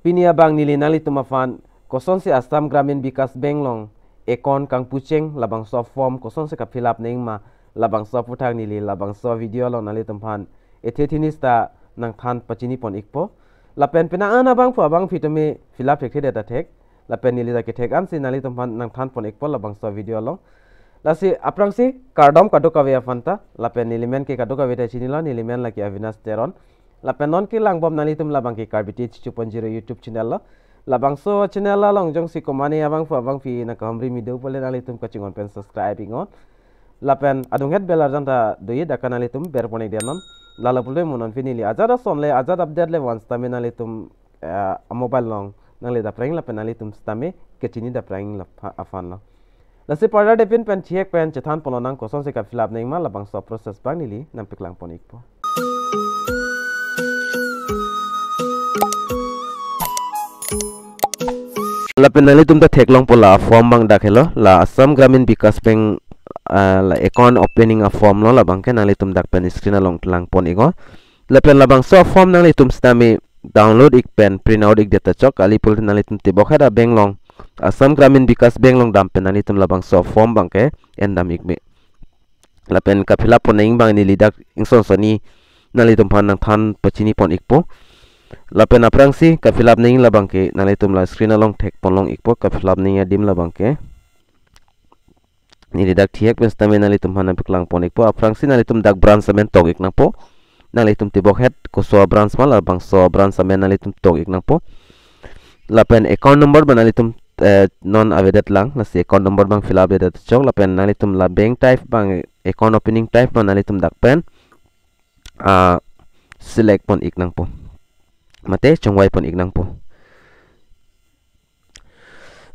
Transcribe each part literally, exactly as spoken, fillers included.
Pini abang neli nanglitum aphan kosonsi Assam Gramin Vikas Bank along account kangpucheng, labangso form kosonsi ka-fill up nangma, labangso aphuthak neli labangso video along nanglitum aphan ethe thini sita nangthan pachini pon ikpo. Lapen penang an abangphu abangphi tumi fill up thekthedet athek, lapen neli ta kethek ansi nanglitum aphan nangthan pon ikpo labangso video along. Lasi aphrangsi kardom kadokave aphan ta, lapen neli men ke kadokave ta chinilo, neli men lake Avinash Teron. Lapen non kelangbom nanglitum labang ke Karbi T H two point zero YouTube channel lo. Labangso channel along jongsi komane abangphu abangphi nangkahumri mido pule nanglitum kachinghon pen subscribe iknon. Lapen adunghet bell arjan ta do-i, dak ke nanglitum ber pon ikdet non. Lalo pule mo non pini neli ajat ason le ajat update le van sitame nanglitum, eh, mobile along nangle daprang lapen nanglitum sitame kachini daprang la pha-, aphan lo. Lasi pada depin pen chihek pen chethan pon lonang kosonsi ka-fill up nangma, labangso process abang neli nangpaklang pon ikpo. Lapen nanglitum ta theklongpo la form abang dak helo, la Assam Gramin Vikas Bank, ah, la account opening a-form lo, labang ke nanglitum dak pen screen along lang pon iknon. Lapen labangso form nanglitum sitame download ik pen print out ikdet ta chok, kali pulote nanglitum tebok hera bank along, Assam Gramin Vikas Bank along dam pen nanglitum labangso form abang ke endam ik me. Lapen ka-fill up pon nang abang neli dak ingson soni nanglitum aphan nangthan pachini pon ikpo. Lapen aphrangsi ka-fill up nang labang ke nanglitum la screen along thek pon long ikpo, ka-fill up nang adim labang ke. Neli dak thihek pen sitame nanglitum aphan nangpaklang pon ikpo. Aphrangsi nanglitum dak branch amen tok ik nangpo. Nanglitum tebok het koso branch ma, labangso branch amen nanglitum tok ik nangpo. Lapen account number abang nanglitum, eh, non avedet lang, lasi account number abang fill up dedet chok, lapen nanglitum la bank type abang, account opening type abang nanglitum dak pen, ah, select pon ik nangpo. Mate chongvai pon ik nangpo.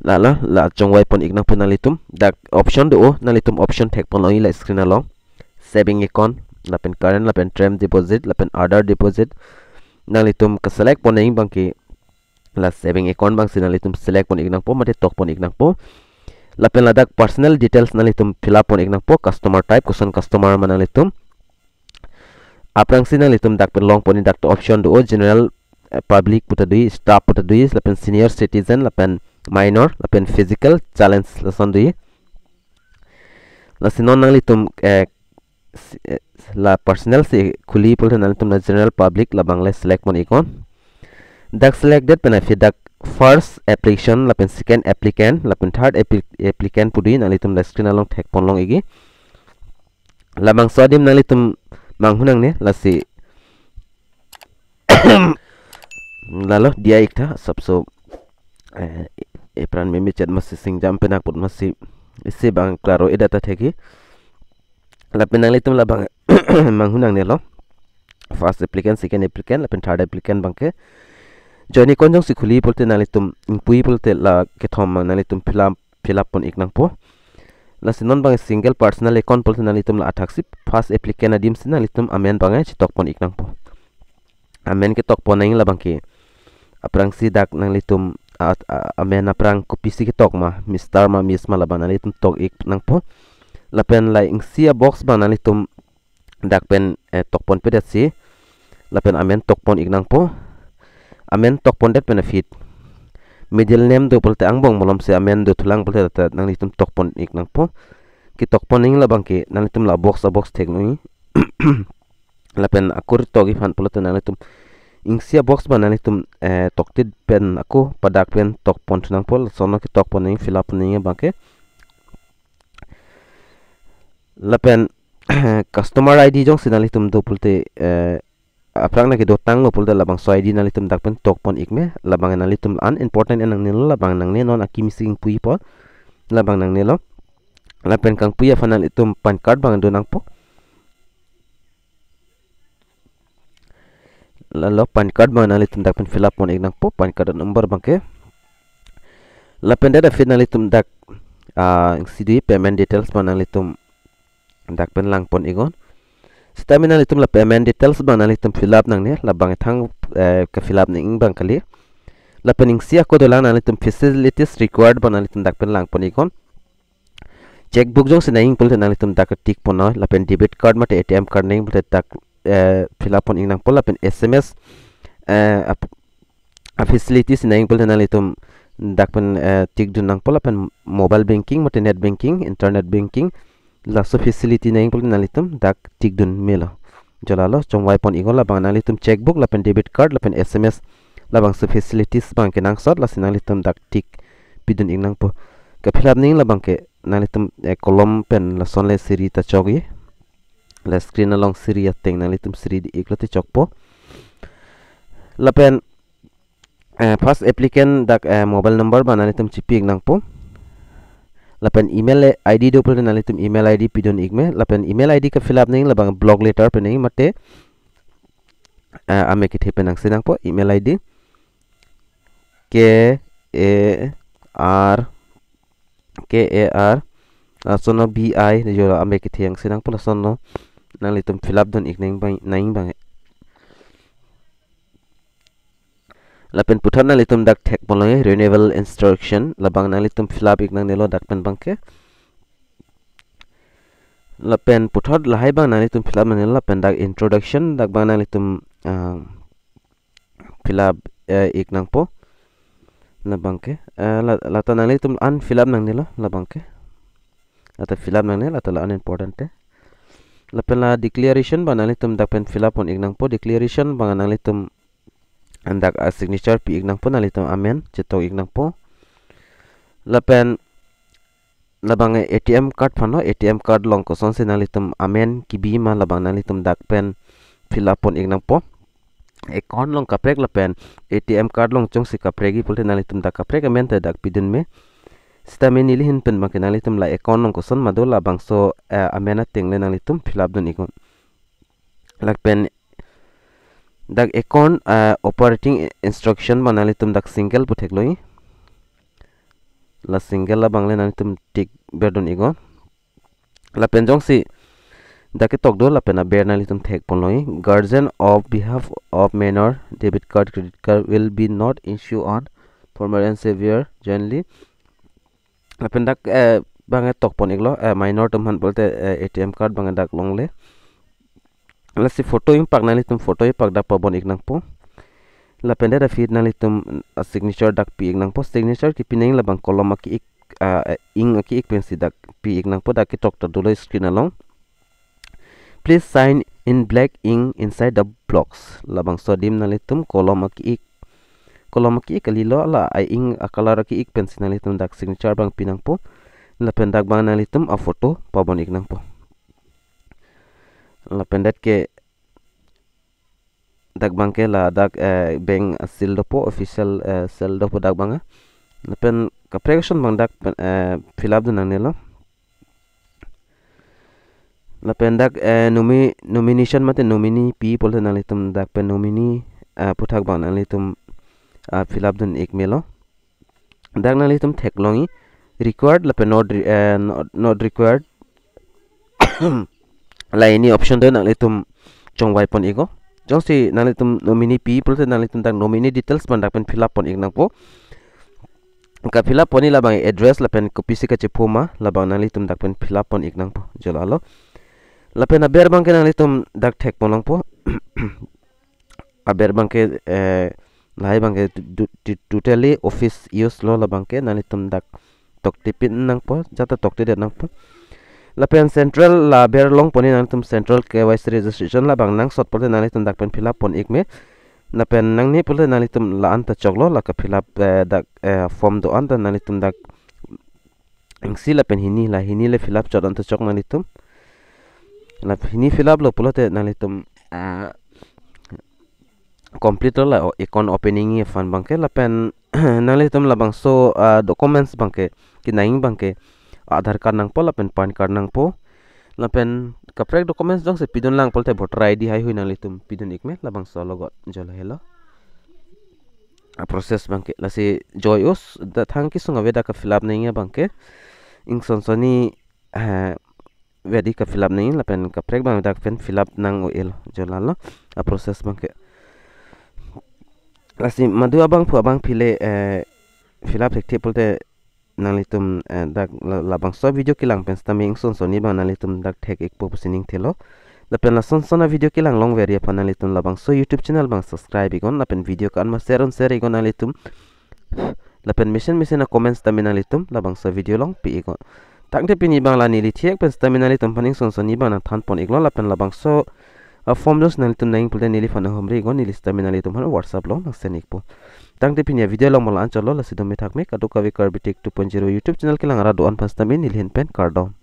Lalo, la chongvai pon ik nangpo nanglitum. Dak option do-o, nanglitum option thek pon long-i la screen along. Saving account, lapen current, lapen term deposit, lapen other deposit. Nanglitum ka-select pon nang abang ke la saving account abangsi nanglitum select pon ik nangpo, mate tok pon ik nangpo. Lapen ladak personal details nanglitum fill up pon ik nangpo, customer type, koson customer ma nanglitum. Aphrangsi nanglitum dak pen long pon-i, dak ta option do-o, general, eh, public pu ta do-i, staff pu ta do-i, lapen senior citizen, lapen minor, lapen physical challenge lason do-i. Lasi non nanglitum, eh, si-, eh, la personal si khuli pulote nanglitum la general public labang le select pon iknon. Dak select det pen aphi dak first application, lapen second applicant, lapen third appli-, applicant pu do-i, nanglitum la screen along thek pon long ikji. Labangso adim nanglitum manghu nangne, lasi lalo diya ik tha, sapso, eh, epran meme chet masi singjam pen akput masi isi abang klaro edet ta thekji. Lapen nanglitum labang manghu nangnelo. First applicant, second applicant, lapen third applicant abang ke. Join account jongsi khuli pulote nanglitum ingpui pulote la kethom abang nanglitum fill up, fill up pon ik nangpo. Lasi non abang single personal account pulote nanglitum la athaksi first applicant adim si nanglitum amen abang chetok pon ik nangpo. Amen ketok pon nang labang ke. Aphrangsi dak nanglitum a, a, amen aphrang kopisi ketok ma, Mister ma Miss ma labang nanglitum tok ik nangpo. Lapen la isi a-box abang nanglitum dak pen, eh, tok pon pedet si. Lapen amen tok pon ik nangpo. Amen tok pon det pen aphi middle name do pulote angbong malom si amen do thulang pulote ta nanglitum tok pon ik nangpo. Ketok pon nang labang ke nanglitum la box a-box thek noi. Lapen akur tok iphan pulote nanglitum isi a-box abang nanglitum, eh, toktit pen ako padak pen tok pon thu nangpo, lason ketok pon nang, fill up pon nang abang ke. Lapen customer I D jongsi nanglitum do pulote, eh, aphrang nang kedo tanglo pulote labangso I D nanglitum dak pen tok pon ik me, labang nanglitum an important en nangnelo, labang nangne, non akimi si ingpui pon, labang nangnelo. Lapen kangpui aphan nanglitum PAN card abang do nangpo. Lalo PAN card abang nanglitum dak pen fill up pon ik nangpo, PAN card number abang ke. Lapen det aphi nanglitum dak, ah, isi do-i payment details abang nanglitum dak pen lang pon iknon. Sitame nanglitum la payment details abang nanglitum fill up nangne, labang thang, eh, ke-fill up nang abang kali. Lapen isi ako dolang, nanglitum facilities required abang nanglitum dak pen lang pon iknon. Checkbook jongsi nang pulote nanglitum dak tick pon noi, lapen debit card mate A T M card nang pulote dak, eh, fill up pon ik nangpo, lapen S M S, eh, ap-, a facilities nang pulote nanglitum dak pen, eh, tick dun nangpo lapen mobile banking, mate net banking, internet banking, laso facility nang pulote nanglitum dak tick dun melo. Jo lalo chongvai pon iknon, labang nanglitum checkbook lapen debit card lapen S M S labangso facilities abang kenangsot, lasi nanglitum dak tick pidun ik nangpo. Ka-fill up nangji labang ke nanglitum, eh, kolom pen lason le siri ta chokji. La screen along siri ateng nanglitum siri di iklo te chokpo. Lapen, eh, first applicant dak, eh, mobile number abang nanglitum chipi ik nangpo. Lapen email I D do pulote nanglitum email I D pidun ik me. Lapen email I D ka-fill up nangji labang block letter pen nangji mate, eh, ame kethe pen nangsi nangpo. Email I D K A R, K A R, lason no B I, jo la ame kethe nangsi nangpo, lason no nanglitum fill up dun ik nangji abang, nangji abang. Lapen puthot nanglitum dak thek ponlonge, renewal instruction, labang nanglitum fill up ik nangnelo dak pen abang ke. Lapen puthot lahai abang nanglitum fill up nangnelo, lapen dak introduction, dak abang nanglitum, ah, fill up, eh, ik nangpo. Labang ke, eh, la, lata nanglitum an fill up nangnelo, labang ke. Lata fill up nangne, lata la an important te. Lapen la declaration abang nanglitum dak pen fill up pon ik nangpo. Declaration abang nanglitum an dak a-signature pi ik nangpo, nanglitum amen chetok ik nangpo. Lapen labang A T M card aphan lo, A T M card along kosonsi nanglitum amen kebi ma labang nanglitum dak pen fill up pon ik nangpo. Account along kaprek lapen A T M card along chongsi kaprekji pulote nanglitum dak kaprek amen ta dak pidun me. Sitame neli ahin pen abang ke nanglitum la account along koson ma do labangso, eh, amen ateng le nanglitum fill up dun iknon. Lapen dak account, eh, operating instruction abang nanglitum dak single pu theklonge. La single abang le nanglitum tick ber dun iknon. Lapen jongsi dak ketok do lapen aber nanglitum thek ponlonge. Guardian of behalf of minor, debit card, credit card will be not issue on former and severe jointly. Lapen dak, eh, abang tok pon iklo, eh, minor atum aphan pulote, eh, A T M card abang dak longle. Lasi photo ingpak nanglitum photo ingpak dak pabon ik nangpo. Lapen dak aphi nanglitum, ah, signature dak pi ik nangpo. Signature kepi nangji labang kolom aki-ik, ah, eh, ink aki-ik pensi dak pi ik nangpo, dak ketok ta dolo screen along. Please sign in black ink inside the blocks. Labangso adim nanglitum kolom aki-ik, kolom aki-ik kalilo, la a-ink a-color aki-ik pensi nanglitum dak signature abang pi nangpo. Lapen dak abang nanglitum a-photo pabon ik nangpo. Lapen dak ke dak abang ke ladak, eh, bank a-seal dopo, official, eh, seal dopo dak abang, eh. Lapen kaprek ason abang dak pen, eh, fill up dun nangnelo. Lapen dak, eh, nomi-, nomination mate nominee pi pulote nanglitum dak pen nominee, eh, aputhak abang nanglitum, ah, fill up dun ik melo. Dak nanglitum theklonge required lapen not re-, eh, not, not required. La hini option do, nanglitum chongvai pon iknon. Jongsi nanglitum nominee pi pulote nanglitum dak nominee details abang dak pen fill up pon ik nangpo. Ka-fill up ponji labang address lapen kopisi kachepho ma labang nanglitum dak pen fill up pon ik nangpo. Jo lalo. Lapen aber abang ke nanglitum dak thek pon longpo. Aber abang ke, eh, lahai abang ke tu-, tu-, tu-, totally office use lo, labang ke nanglitum dak tokte pin nangpo, jata tokte det nangpo. Lapen central la aber long ponji nanglitum central K Y C registration labang nangsot pulote nanglitum dak pen fill up pon ik me. Lapen nangne pulote nanglitum la-an ta choklo, la ka-fill up, eh, dak, eh, form do-an ta nanglitum dak isi lapen hini, la hini le fill up chot-an ta chok nanglitum. La hini fill up lo pulote nanglitum, ah, complete lo la o-, account opening aphan abang ke. Lapen nanglitum labangso, ah, documents abang ke, kenangji abang ke Aadhaar card nangpo lapen PAN card nangpo. Lapen kaprek documents jongsi pidun lang pulote voter I D haihui nanglitum pidun ik me, labangso alogot. Jo lahelo a-process abang ke. Lasi joi us, dak thang kesung ave dak ka-fill up nangji abang ke. Ingson sonni, eh, ave di ka-fill up nangji lapen kaprek abang dak pen fill up nang-o-el. Jo lalo a-process abang ke. Lasi madu abangphu abangpi le, eh, fill up thekthe pulote nanglitum, eh, dak la-, labangso video kelang pen sitame ingson sonni abang nanglitum dak thek ikpo pusi ning thelo. Lapen lason son a video kelang longver aphan nanglitum labangso YouTube channel abang subscribe iknon, lapen video ke-en ma share un share iknon nanglitum. Lapen mesen mesen a comments tame nanglitum labangso video along pi iknon. Tangte pini abang la neli thek pen sitame nanglitum aphan ingson son ni abang nangthan pon iklo, lapen labangso a form jongsi nanglitum nangji pulote neliphan nanghumri iknon, neli sitame nanglitum aphan WhatsApp along nang send ikpo. Tangte pini a video along mo la-an chotlo, lasi dome thakme, kadokave Karbi Tech two point zero YouTube channel kelang arat do-an aphan sitame neli ahin pen kardom.